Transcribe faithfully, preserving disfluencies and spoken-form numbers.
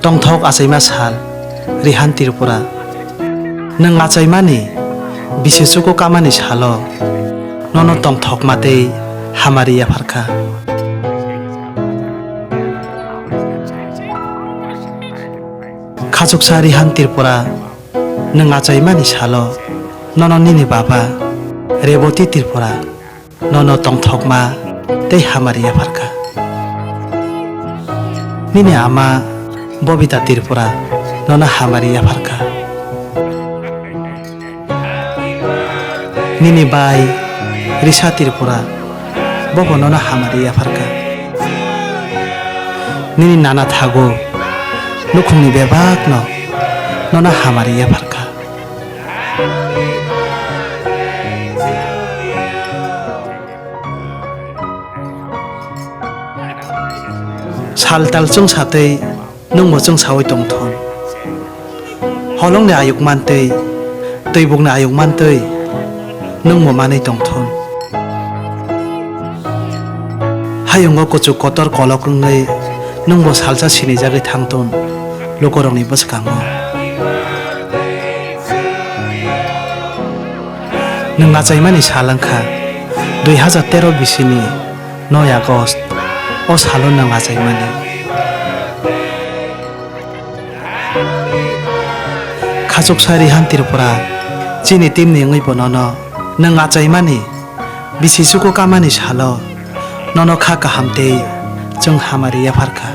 Tongthok achaima sal, Rihan Tripura. Nwng achaimani bisi chuku kamani salo nono tongthokma tei hamari yapharkha. Khachuksa Rihan Tripura, nwng achaimani salo nono nini baba Reboti Tripura nono tongthokma tei hamari yapharkha. Nini ama Bobita Tripura nono hamari yapharkha. Nini bai Risa Tripura bobo nono hamari yapharkha. Nini nana thago nukhungni bebakno nono hamari yapharkha. Sal tal chwngsa tei nwngbo chwngsaui tongthun. Holongni ayuk mantwi, twibukni ayuk mantwi nwngbo manwi tongthun. Hayungo kuchuk kotor kolok wngwi nwngbo salsa sinijagwi thangthun lukurokni bwskango. Nwng achaimani sal wngkha dui hazar tero bisini noi August, o salo nwng achaimani. Khachuksa Rihan Tripura, chini team ni wngwi bonono nwng achaimani bisi chuku kamani salo nono kha kaham tei chwng hamari yapharkha.